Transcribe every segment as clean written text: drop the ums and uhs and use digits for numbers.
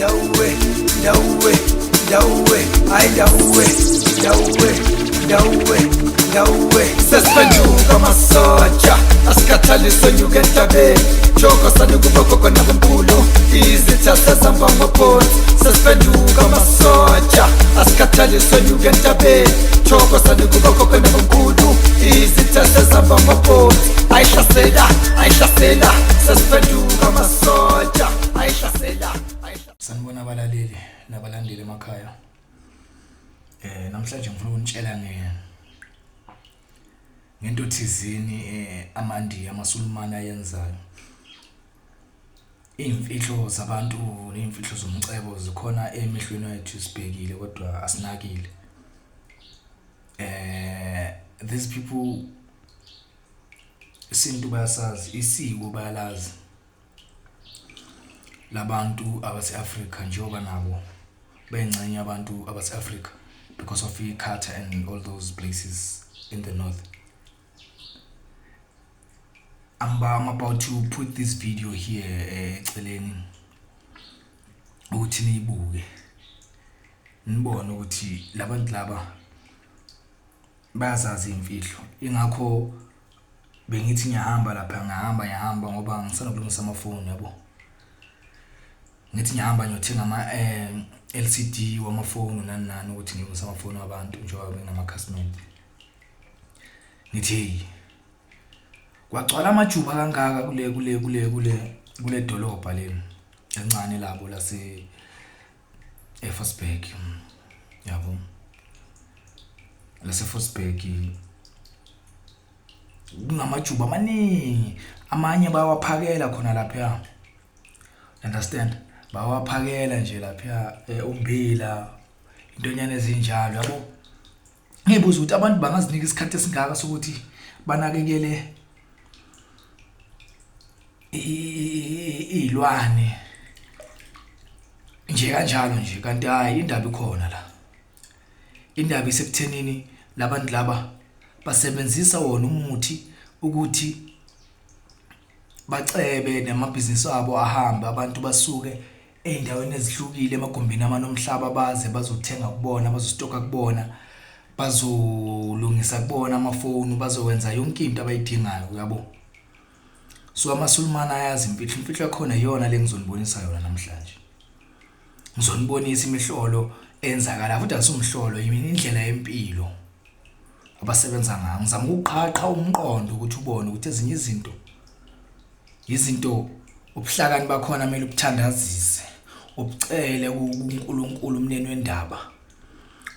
Dawe, dawe, dawe, ay dawe, dawe, dawe, dawe. Sesiphenduka amasotsha, asikhathali sonyuka entabeni. Joko sanukuba gogo nabomkhulu, izitha sezihamba ngobhonsi. Sesiphenduka amasotsha, asikhathali sonyuka entabeni. Joko sanukuba gogo nabomkhulu, izitha sezihamba ngobhonsi. Ayihlasela, ayihlasela, sesiphenduka amasotsha, ayihlasela, ayihlasela. Sanibona abalaleli nabalandeli emakhaya. Namhlanje ngifuna ukunitshela ngento thizeni amaNdiya amaSulumane ayenzayo. Iy'mfihlo zabantu ney'mfihlo zomcebo zikhona emehlweni wethu sibhekile kodwa asinakile. These people isintu bayasazi, isiko bayalazi labantu abase-Afrika njengoba nabo beyingxenye yabantu abase-Afrika because of i-culture and all those places in the north. I'm about to put this video here eceleni ukuthi niyibuke nibone ukuthi labantu laba bayazazi imfihlo. Ingakho bengithi ngiyahamba lapha, ngihamba ngihamba ngoba ngisanda kulungisa amafoni yabo. Ngithi ngiyahamba ngiyothenga ama LCD wamafoni nani nani ukuthi ngilungise amafoni wabantu njengoba benginama-customer. Ngithi hey, kwagcwala amajuba kangaka kule kule kule kule kule dolobha leli encane labo lase eFordsburg, yabo, lase Fordsburg kunamajuba amaningi, amanye bayawaphakela khona lapha, understand, bawaphakela nje lapha umbila, intonyana ezinjalo yabo. Ngibuza ukuthi abantu bangazinika isikhathi esingaka sokuthi banakekele izilwane nje kanjalo nje, kanti hayi indaba ikhona la. Indaba isekuthenini labantu laba basebenzisa wona umuthi ukuthi bacebe namabhizinisi abo ahambe, abantu basuke ey'ndaweni ezihlukile emagumbini amanomhlaba baze bazothenga kubona, bazostoka kubona, bazolungisa kubona amafoni, bazokwenza yonke into abayidingayo uyabo. So amaSulumane ayazi imfihlo, imfihlo yakhona iyona le ngizonibonisa yona namhlanje. Ngizonibonisa imihlolo eyenzakala futhi asumhlolo, indlela yempilo abasebenza ngayo. Ngizama ukuqhaqha umqondo ukuthi ubone ukuthi ezinye izinto izinto ubuhlakani bakhona kumele ubuthandazise, ubucele kuNkulunkulu umneni wendaba.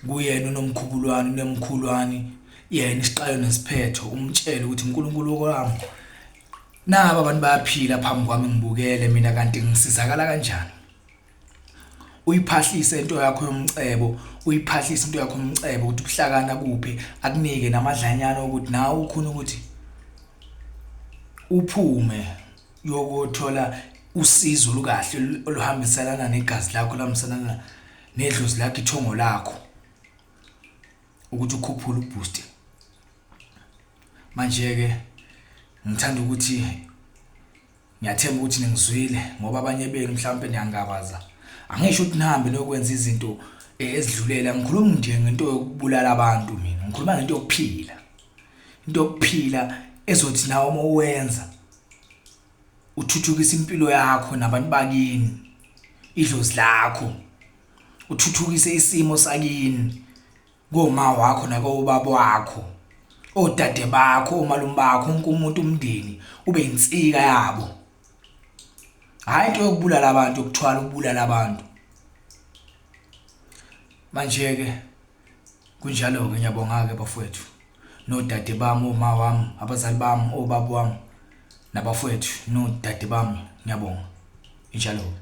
Kuyena unomkhubulwane, unemkhulwane, yena isiqalo nesiphetho, umtshele ukuthi uNkulunkulu wami naba abantu bayaphila phambi kwami ngibukele mina kanti ngisizakala kanjani. Uyiphahlise into yakho yomcebo, uyiphahlise into yakho yomcebo ukuthi ubuhlakani akuphi, akunike namadlanyana ukuthi nawe ukhona ukuthi uphume uyokuthola usizo olukahle oluhambiselana negazi lakho, oluhambiselana nedlozi lakho, ithongo lakho, ukuthi ukhuphule uboost. Manje ke ngithanda ukuthi ngiyathemba ukuthi ningizwile ngoba abanye benu mhlawumbe niyangabaza. Angisho ukuthi nihambe niyokwenza izinto ezidlulele, angikhulumi nje ngento yokubulala abantu mina, ngikhuluma ngento yokuphila. Into yokuphila ezothi nawe uma uwenza uthuthukise impilo yakho nabantu bakini, idlozi lakho, uthuthukise isimo sakini koma wakho nakobaba wakho, odade bakho, omalume bakho, wonke umuntu, umndeni ube insika yabo. Hayi into yokubulala abantu, yokuthwala ukubulala abantu. Manje ke kunjalo ke, ngiyabonga ke bafowethu nodade bami, oma wami, abazali bami, obaba wami nabafowethu nodade bami, ngiyabonga. Injalo.